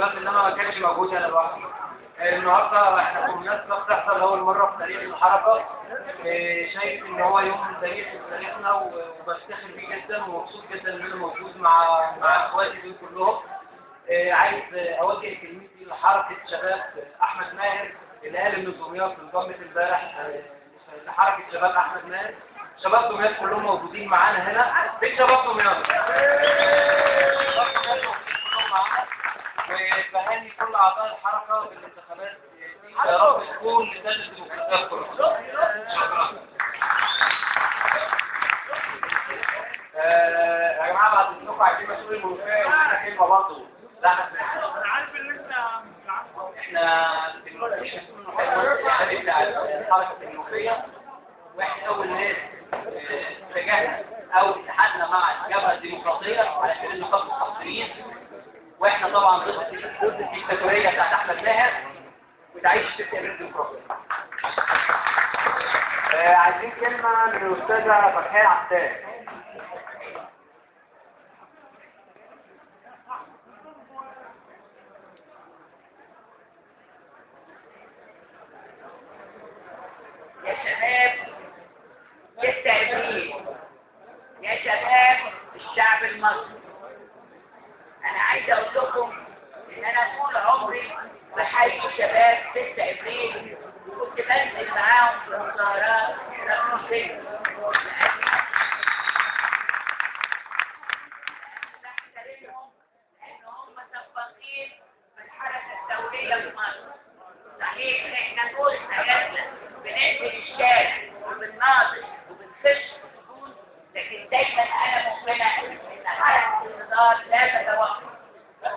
تمام، انما ما كانش موجود انا لوحدي. النهارده احنا في مناسبة بتحصل لاول مرة في تاريخ الحركة. شايف ان هو يوم تاريخي في تاريخنا وبفتخر بيه جدا ومبسوط جدا ان انا موجود مع اخواتي دول كلهم. عايز اوجه كلمتي لحركة شباب احمد ماهر اللي قال ان دمياط انضمت امبارح لحركة شباب احمد ماهر. شباب دمياط كلهم موجودين معانا هنا. فين شباب دمياط؟ وبهني كل اعضاء الحركة بالانتخابات دي، يا رب تكون مثال الديمقراطية كلها. شكرا. يا جماعة بعد اذنكم عايزين مسؤول المنوفية يقول لنا كلمة برضه. لا انا عارف ان انت احنا بتاع الحركة المنوفية، واحنا اول ناس اتجهنا او اتحدنا مع الجبهة الديمقراطية على سبيل النقاط التحصيليين، واحنا طبعا ضد الديكتاتوريه بتاعت احمد ماهر وتعيش 6 ابريل ديمقراطية. عايزين كلمة من الاستاذة فتحيه عساف. يا شباب 6 ابريل، يا شباب الشعب المصري، انا عايزه اقول لكم ان انا طول عمري بحيي شباب 6 ابريل وكنت بنزل معاهم في المظاهرات رغم سني، بحترمهم لان هم سباقين في الحركة الثورية في مصر. صحيح احنا طول حياتنا بننزل الشارع وبنناضل وبنخش في السجون، لكن دايما انا مؤمنة ان حركة النضال لا تتوقف،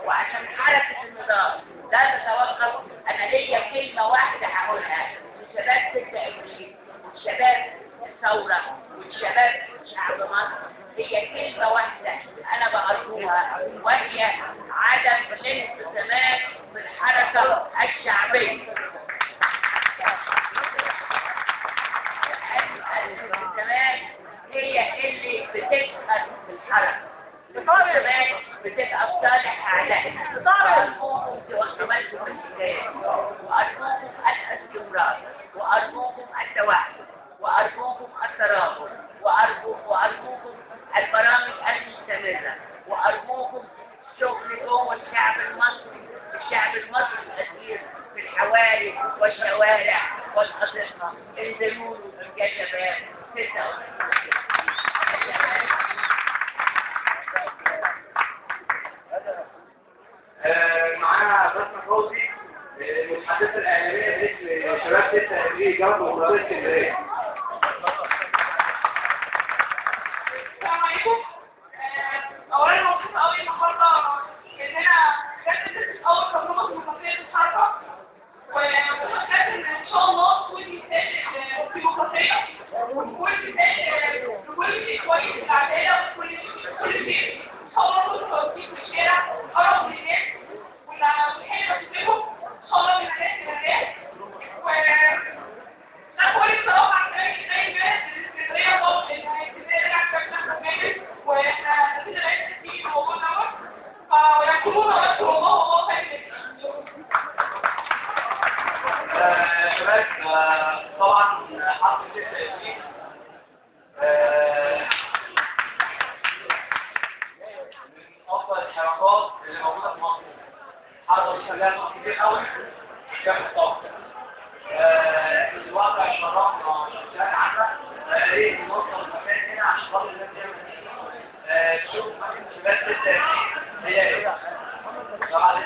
وعشان حركة النضال لا تتوقف انا ليا كلمة واحدة هقولها لشباب 6 ابريل والشباب الثورة والشباب شعب مصر، هي كلمة واحدة انا بأرجوها، وهي عدم الانقسامات في الحركة الشعبية. الانقسامات هي اللي بتكسر في الحركة، الانقسامات بتبقى في صالح اعدائنا. وارجوكم تواخدوا بالكم من الحكاية، وارجوكم الاستمرار، وارجوكم التوحد، وارجوكم الترابط، وارجوكم البرامج المستمرة، وارجوكم شغل جوه الشعب المصري، الشعب المصري الأسير في الحواري والشوارع والأزقة. انزلوا يا شباب 6. معانا بسمة فوزي المتحدثة الإعلامية باسم شباب 6 أبريل جامعة ديمقراطية اسكندرية. السلام عليكم. أولا مبسوطة أوي النهاردة إننا جت أول تجربة ديمقراطية في الحركة، ومبسوطة بجد إن إن شاء الله تكون مثال الديمقراطية وتكون مثال لكل شيء كويس، العدالة وكل شيء. إن شاء الله كل توظيف في الشارع قرب للناس ونحل مشاكلهم إن شاء الله من الناس للناس. و أنا بقول بصراحة عن كلامي زي امبارح إن اسكندرية طب إن اسكندرية رجعت شكلها أحمد ماهر، واحنا نسينا نعيش في الموضوع دوت، فيكونوا بس والله والله خير. شباب طبعا حركة 6 ابريل من افضل الحركات اللي موجودة في مصر. الحركة دي لها نقط كتير قوي قدام الطاقة. الوقت شرحنا شغال عنها، يا ريت نوصل المكان هنا عشان خاطر الناس تعمل تشوف شباب 6 ابريل هي ايه. طبعا.